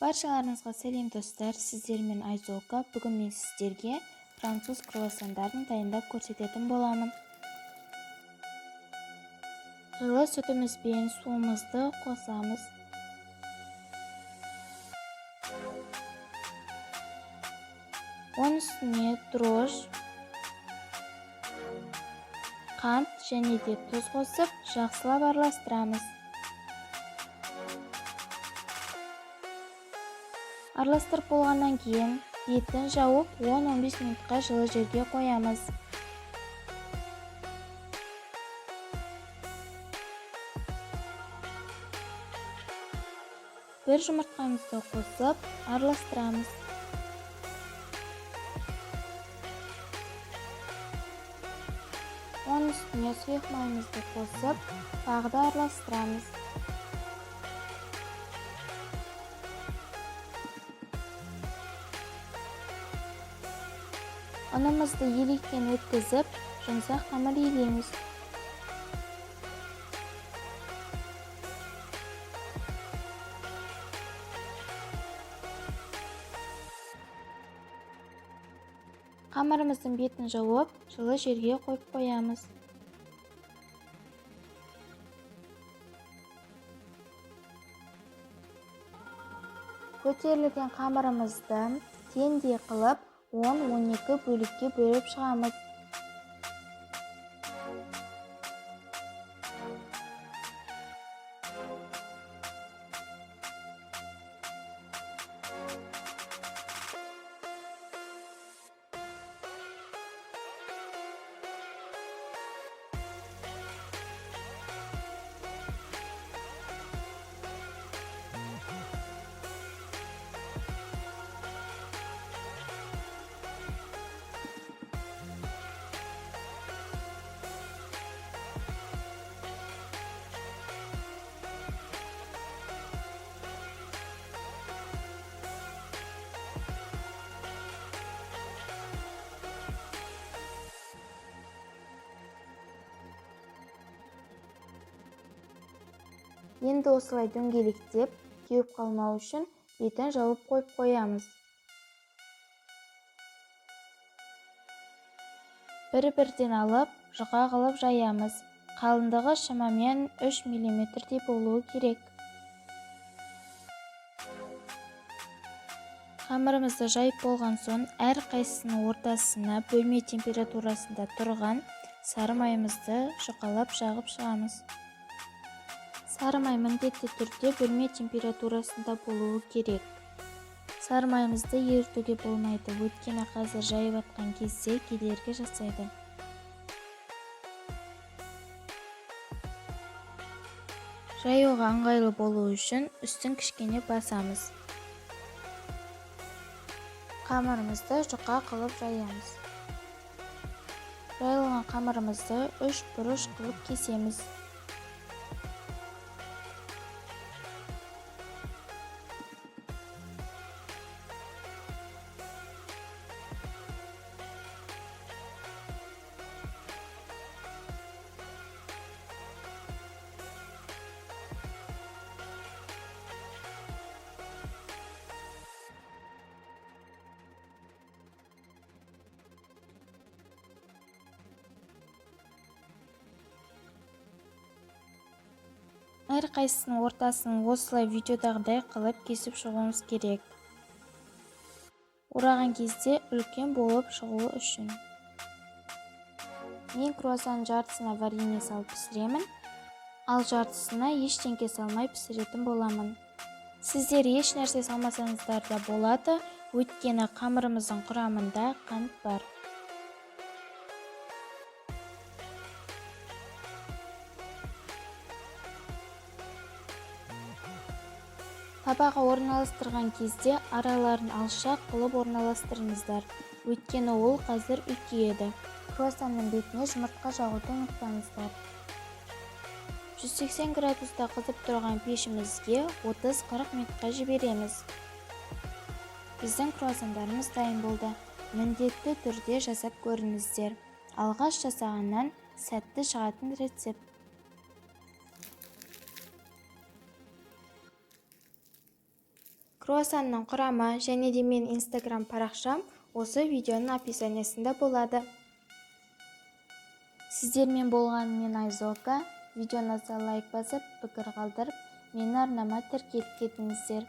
Баршаларыңызға сәлем, достар! Сіздермен Айзока. Бүгін мен сіздерге француз круассандарын дайындап көрсететін боламын. Жылы сүтіміз бен суымызды қосамыз. Оның үстіне дрожж, қант және де тұз қосып, жақсылап араластырамыз. Араластырып болғаннан кейін бетін жауып, 10-15 минутқа жылы жерге қоямыз. Бір жұмыртқамызды қосып, араластырамыз. Оның үстіне сұйық майымызды қосып, тағы да араластырамыз. Ұнымызды електен өткізіп, жұмсақ қамыр илейміз. Қамырымыздың бетін жауып, жылы жерге қойып қоямыз. Көтерілген қамырымызды теңдей қылып 10-12 бөлікке бөліп шығамыз. Енді осылай дөңгелектеп, кеуіп қалмау үшін бетін жауып қойып қоямыз. Бір-бірден алып, жұқа қылып жаямыз. Қалыңдығы шамамен 3 миллиметрдей болуы керек. Қамырымызды жайып болған соң, әр қайсысының ортасына бөлме температурасында тұрған сары майымызды жұқалап жағып шығамыз. Сары май міндетті түрде бөлме температурасында болуы керек. Сары майымызды ерітуге болмайды, өйткені қазір жайып атқан кезде кедергі жасайды. Жаюға ыңғайлы болу үшін үстін кішкене басамыз. Қамырымызды жұқа қылып жаямыз. Жайылған қамырымызды үш бұрыш қылып кесеміз. Әрқайсысының ортасын осылай видеодағыдай қылып кесіп шығуымыз керек. Ораған кезде үлкен болып шығуы үшін. Мен круассанның жартысына варенье салып пісіремін, ал жартысына ештеңке салмай пісіретін боламын. Сіздер еш нәрсе салмасаңыздар да болады, өйткені қамырымыздың құрамында қант бар. Табаға орналастырған кезде араларын алшақ қылып орналастырыңыздар, өйткені ол қазір үлкейеді. Круассанның бетіне жұмыртқа жағуды ұмытпаңыздар. 180 градуста қызып тұрған пешімізге 30-40 минутқа жібереміз. Біздің круассандарымыз дайын болды. Міндетті түрде жасап көріңіздер. Алғаш жасағаннан сәтті шығатын рецепт. Круассанның құрамы және де менің Инстаграм парақшам осы видеоның описаниясында болады. Сіздермен болған мен, Айзока. Видеоны лайк басып, пікір қалдырып, менің арнама тіркеліп кетіңіздер.